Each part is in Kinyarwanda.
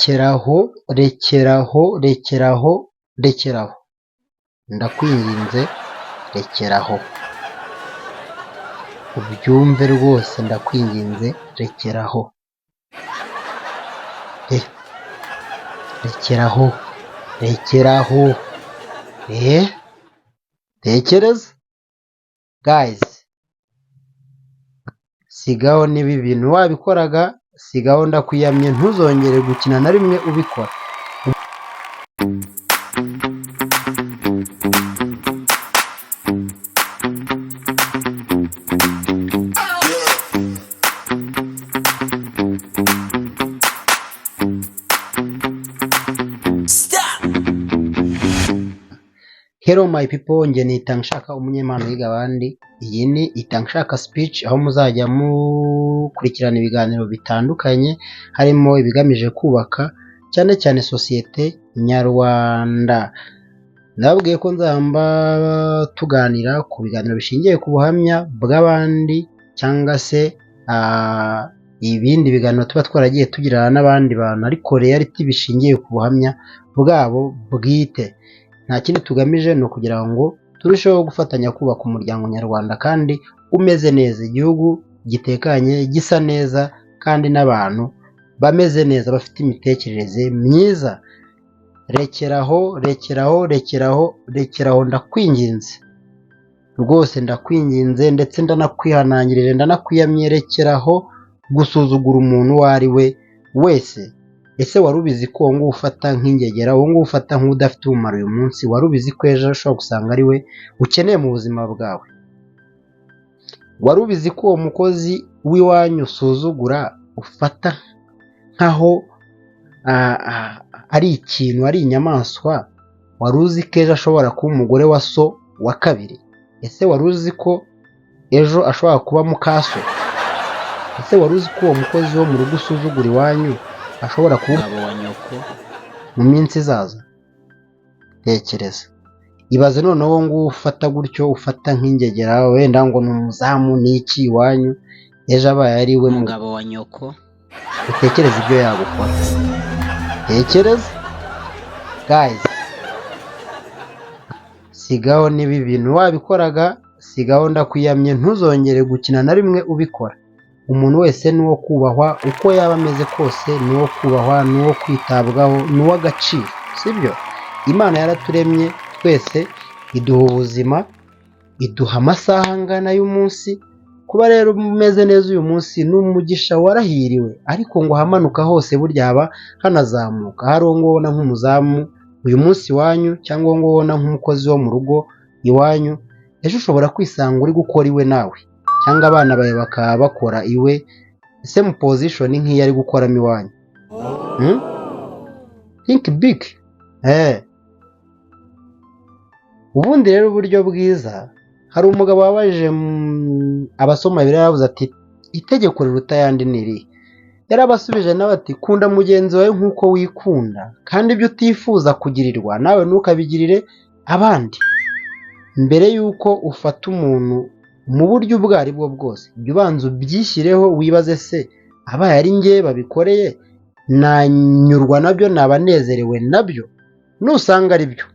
Rekeraho, rekeraho, rekeraho, rekeraho! Ndakwinginze rekeraho! Ubyumve rwose ndakwinginze rekeraho! Rekeraho, rekeraho! Tekereza! Guys, sigaho niba ibintu wabikoraga, sigaho ndakwiyamye ntuzongere gukina na rimwe ubikora. Hello my people, njye ni Itangishaka umunyempano yiga abandi. Iyi ni Itangishaka speech, aho muzajya mukurikirana ibiganiro bitandukanye harimo ibigamije kubaka cyane cyane sosiyete nyarwanda. Nababwiye ko nzamba tuganira ku biganiro bishingiye ku buhamya bw'abandi cyangwa se ibindi biganiro tuba twaragiye tugirana n'abandi bantu ariko reality bishingiye ku buhamya bwabo bwite. Nta kindi tugamije ni ukugira ngo turusheho gufatanya kubaka umuryango nyarwanda kandi umeze neza, igihugu gitekanye, gisa neza kandi n'abantu bameze neza bafite imitekerereze myiza. Rekeraho, rekeraho, rekeraho, rekeraho ndakwinginze. Rwose ndakwinginze ndetse ndanakwihanangirije ndanakwiyamye, rekeraho gusuzugura umuntu uwo ari we wese. Ese wari ubizi ko uwo nguwo ufata nk'ingegera, uwo nguwo ufata nk'udafite umumaro uyu munsi, wari ubizi ko ejo ushobora gusanga ari we ukeneye mu buzima bwawe? Wari ubizi ko uwo mukozi w'iwanyu usuzugura ufata nkaho ari ikintu, ari inyamaswa, wari uzi ko ejo ashobora kuba umugore wa so wa kabiri? Ese wari uzi ko ejo ashobora kuba mukaso? Ese wari uzi ko uwo mukozi wo mu rugo usuzugura iwanyu ashobora kuba umugabo wa nyoko mu minsi izaza? Tekereza, ibaze noneho uwo nguwo ufata gutyo, ufata nk'ingegera, wenda ngo ni umuzamu ni iki iwanyu, ejo abaye ari we mugabo wa nyoko, utekereze ibyo yagukora. Tekereza guys, sigaho niba ibintu wabikoraga, sigaho ndakwiyamye ntuzongere gukina na rimwe ubikora. Umuntu wese ni uwo kubahwa, uko yaba ameze kose ni uwo kubahwa, ni uwo kwitabwaho, ni uw'agaciro, sibyo? Imana yaraturemye twese, iduha ubuzima, iduha amasaha angana y'umunsi. Kuba rero umeze neza uyu munsi ni umugisha warahiriwe, ariko ngo ahamanuka hose burya haba hanazamuka. Hari uwo ubona nk'umuzamu uyu munsi iwanyu, cyangwa uwo ubona nk'umukozi wo mu rugo iwanyu, ejo ushobora kwisanga uri gukora iwe nawe, cyangwa abana bawe bakaba bakora iwe, same position nk'iyo ari gukoramo iwanyu. Think big. Ubundi rero uburyo bwiza, hari umugabo wabajije abasoma Bibiliya yaravuze ati itegeko riruta ayandi ni irihe? Yarabasubije nawe ati kunda mugenzi wawe nk'uko wikunda, kandi ibyo utifuza kugirirwa nawe ntukabigirire abandi. Mbere y'uko ufata umuntu mu buryo ubwo ari bwo bwose, jya ubanza ubyishyireho wibaze se abaye ari njye babikoreye nanyurwa nabyo, naba nezerewe nabyo? Nusanga ari byo,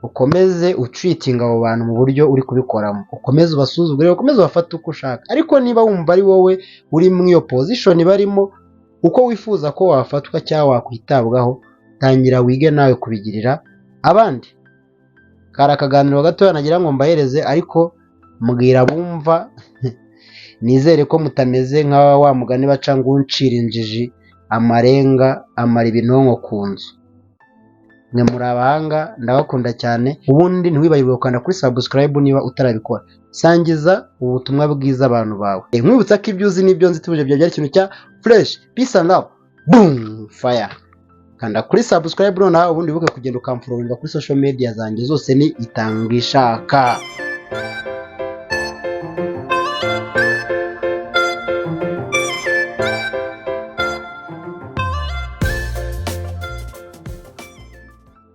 ukomeze utreatinga abo bantu mu buryo uri kubikoramo, ukomeze ubasuzugure, ukomeze ubafate uko ushaka. Ariko niba wumva ari wowe uri muri iyo position barimo, uko wifuza ko wafatwa cyangwa wakwitabwaho, tangira wige nawe kubigirira abandi. Kari akaganiro gatoya nagira ngo mbahereze, ariko mbwira abumva nizere ko mutameze nka wa mugani baca ngo uncira injiji amarenga amara ibinonko ku nzu. Mwe muri abahanga, ndabakunda cyane. Ubundi ntiwibagirwe gukanda kuri subscribe niba utarabikora. Sangiza ubutumwa bwiza abantu bawe. Nkwibutsa ko ibyo uzi n'ibyo nzi tubuje byari ikintu cya fresh, peace and love, boom fire. Kanda kuri subscribe nonaha, ubundi wibuke kugenda ukamfollowinga kuri social media zanjye zose ni Itangishaka.